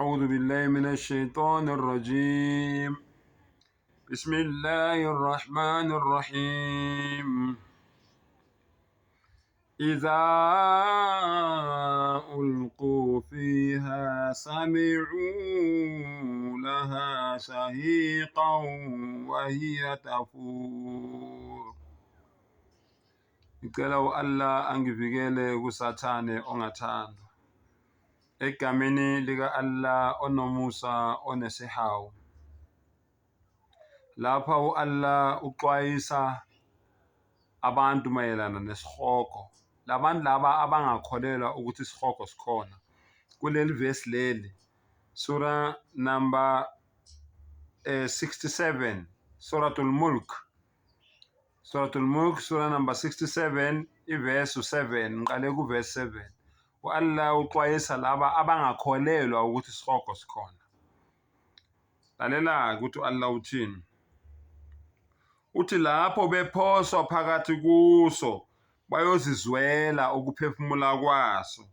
أعوذ بالله من الشيطان الرجيم بسم الله الرحمن الرحيم إذا ألقوا فيها سمعوا لها شهيقا وهي تفور. Ngicela u-Allah angivikele kuSathane ongathandwa. Egameni lika-Allah onomusa onesihawu. Lapha u-Allah uxwayisa abantu mayelana nesihogo. Labantu laba abangakholelwa ukuthi isihogo sikhona. Kuleli vesi leli, Sura number 67, Suratul Mulk. Suratul Mulk, Sura number 67, ivesi 7, ngiqale kuvesi 7. U-Allah uxwayisa laba abangakholelwa ukuthi isihogo sikhona. Lalela ukuthi u-Allah uthini. Uthi lapho bephoswa phakathi kuso bayozizwela ukuphefumula kwaso.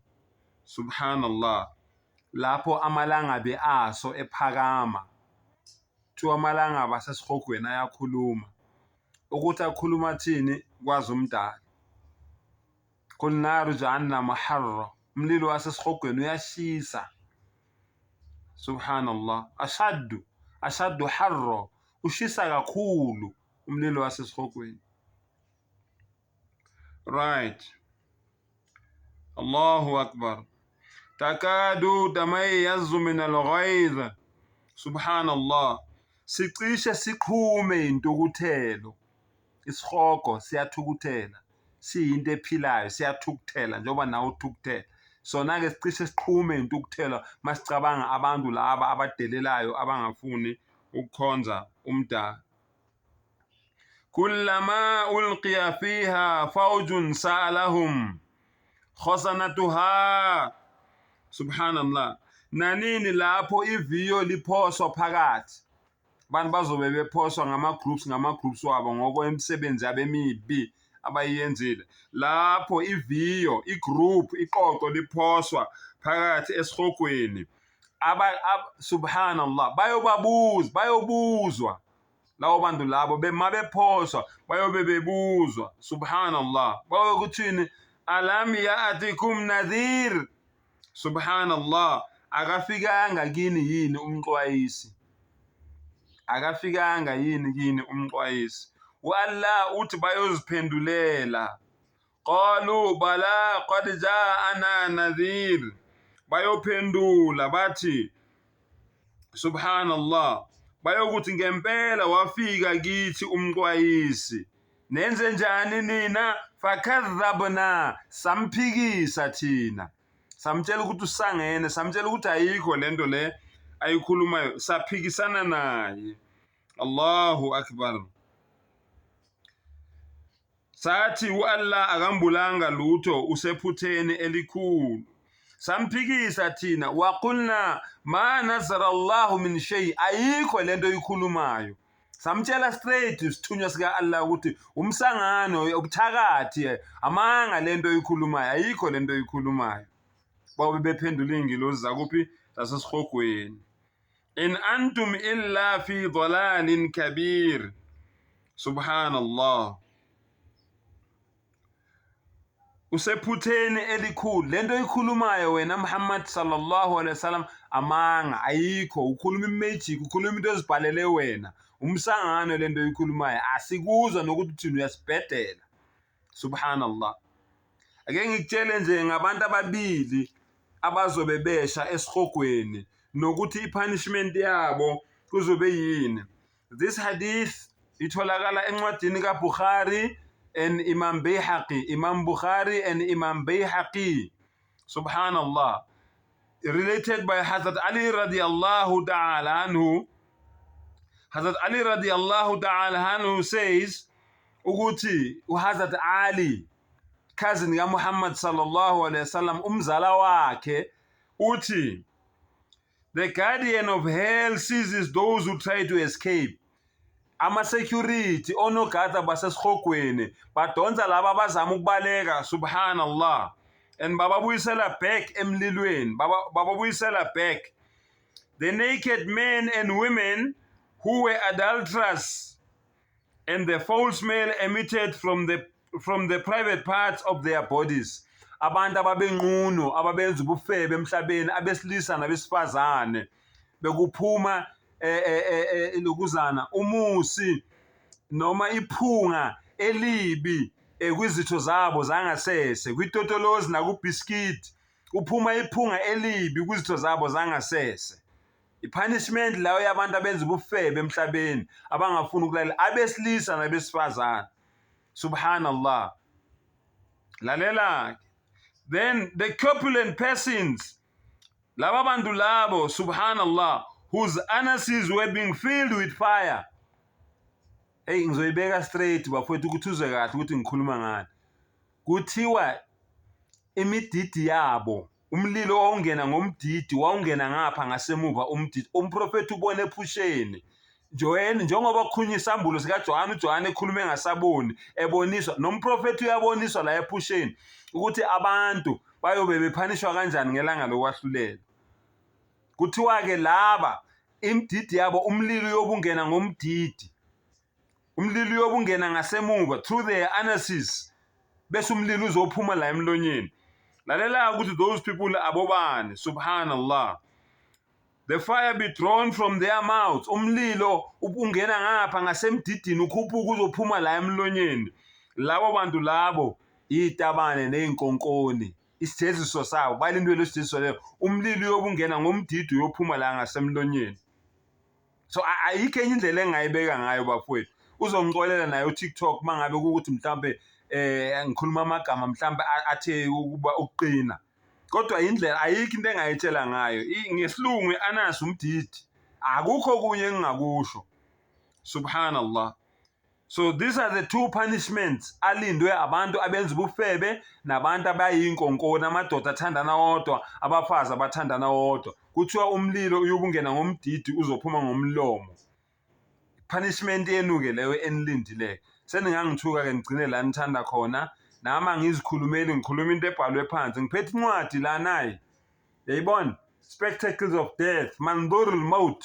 Subhanallah. Lapho amalangabi aso ephakama. Kuthiwa amalangabi asesihogweni ayakhuluma. Ukuthi akhuluma athini kwazi umdali. Qul naru jahannama harra. Umlilo wasesihogweni uyashisa. Subhanallah. Ashaddu, ashaddu harra. Ushisa kakhulu umlilo wasesihogweni. Right. Allahu Akbar. Takadu tamayyazu min al-ghayz. Subhanallah. Sicishe siqhume intukuthelo. Isihogo siyathukuthela. Siyinto ephilayo, siyathukuthela njengoba nawe uthukuthela. Sona-ke sicishe siqhume intukuthelo masicabanga abantu laba abadelelayo abangafuni ukukhonza umdali. Kullama ulqiya fiha fawjun sa'alahum khazanatuha. Subhanallah. Nanini lapho iviyo liphoswa phakathi, abantu bazobe bephoswa ngama-groups ngama-groups wabo ngokwemisebenzi yabo emibi abayiyenzile. Lapho iviyo, i-group, iqoqo liphoswa phakathi esihogweni, subhanallah, bayobabuza, bayobuzwa labo bantu labo bema bephoswa, bayobe bebuzwa. Subhanallah, bayokuthini? Alam ya'atikum nadhir. Subhanallah, akafikanga kini yini umxwayisi? Akafikanga yini kini umxwayisi? U-Allah uthi bayoziphendulela. Qalu bala qad ja'ana nadhir. Bayophendula bathi subhanallah, bayokuthi ngempela wafika kithi umxwayisi. Nenze njani nina? Fakadhabna, samphikisa thina, samtshela ukuthi usangene, samtshela ukuthi ayikho lento le ayikhulumayo, saphikisana naye. Allahu akbar. Sathi u-Allah akambulanga lutho, usephutheni elikhulu. Samphikisa thina, waqulna ma nazara Allahu min shay, ayikho lento oyikhulumayo. Samtshela straight isithunywa sika-Allah ukuthi umsangano, ubuthakathi, amanga lento oyikhulumayo, ayikho lento oyikhulumayo. Babe bephendula iy'ngilozi zakuphi? Zasesihogweni. In antum illa fi dhalalin kabir. Subhanallah. Usephutheni elikhulu lento oyikhulumayo wena Muhammad sallallahu alaihi wasallam, amanga ayikho. Ukhuluma imagic, ukhuluma into ozibhalele wena, umsangano lento oyikhulumayo, asikuzwa nokuthi uthini, uyasibhedela. Subhanallah. Ake ngikutshele nje ngabantu ababili abazobe besha esihogweni nokuthi i-punishment yabo kuzobe yini. This hadith itholakala encwadini kaBukhari and Imam Bayhaqi, Imam Bukhari and Imam Bayhaqi. Subhanallah. Related by Hazrat Ali radiallahu ta'ala anhu. Hazrat Ali radiallahu ta'ala anhu says ukuthi uHazrat Ali, cousin kaMuhammad sallallahu alaihi wasallam, umzala wakhe, uthi the guardian of hell seizes those who try to escape. Ama-security, onogada basesihogweni, badonsa laba abazama ukubaleka. Subhanallah. And bababuyisela back emlilweni, bababuyisela back. The naked men and women who were adulterous and the foul smell emitted from the private parts of their bodies. Abantu ababenqunu, ababenza ubufebe emhlabeni, abesilisa nabesifazane, bekuphuma lokuzana umusi noma iphunga elibi kwizitho zabo zangasese, kwitotolozi nakubhiskidi kuphuma iphunga elibi kwizitho zabo zangasese. I-punishment layo yabantu abenza ubufebe emhlabeni, abangafuni ukulalela, abesilisa nabesifazane. Subhanallah. Lalela, then the corpulent persons, laba bantu labo, subhanallah, whose anuses were being filled with fire. Hey, ngizoyibeka straight, bafowethu, ukuthi uzwe kahle ukuthi ngikhuluma ngani. Kuthiwa imididi yabo, umlilo wawungena ngomdidi, wawungena ngapha ngasemuva umdidi. Umprofethi ubone ephusheni njengoba kukhulunywa isambulo sikaJohane, uJohane ekhuluma engasaboni, eboniswa nomprofethi, uyaboniswa la ephusheni ukuthi abantu bayobe bephanishwa kanjani ngelanga lokwahlulela. Kuthiwa-ke laba imididi yabo, umlilo uyobungena ngomdidi, umlilo uyobungena ngasemuva through their anuses, bese umlilo uzophuma la emlonyeni. Lalela ukuthi those people abobani. Subhanallah. The fire be drawn from their mouths. Umlilo ungena ngapha ngasemdidini, ukhuphuka uzophuma la emlonyeni. Labo bantu labo izitabane ney'nkonkoni, isijeziso sabo balindwe isijeziso leyo, umlilo uyobungena ngomdidi, uyophuma la ngasemlonyeni. So ayikho enye indlela engingayibeka ngayo, bafowethu. Uzongixolela naye uTikTok uma ngabe kuwukuthi mhlampe ngikhuluma amagama mhlampe athe ukuba ukuqina, kodwa indlela ayikho into engayitshela ngayo. Ngesilungu i-anus umdidi, akukho okunye engingakusho. Subhanallah. So these are the two punishments alindwe abantu abenza ubufebe nabantu abayinkonkoni, amadoda athandana wodwa, abafazi abathandana wodwa. Kuthiwa umlilo uyobungena ngomdidi, uzophuma ngomlomo. Punishment yenu-ke leyo enilindile. Seningangithuka-ke, ngigcine la nithanda khona. Nami angizikhulumeli, ngikhuluma into ebhalwe phansi. Ngiphethe incwadi la, nayi, yayibona, Spectacles of Death, Mandhur al-Maut.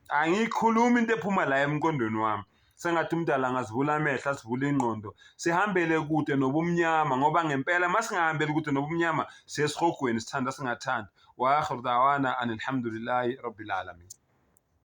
Angiyikhulumi into ephuma la emqondweni wami. Sengathi umdala angazivula amehlo, asivule ingqondo, sihambele kude nobumnyama, ngoba ngempela masingahambeli kude nobumnyama siye esihogweni, sithanda singathanda. Wa akhiru da'wana anilhamdulillahi rabbil alamin.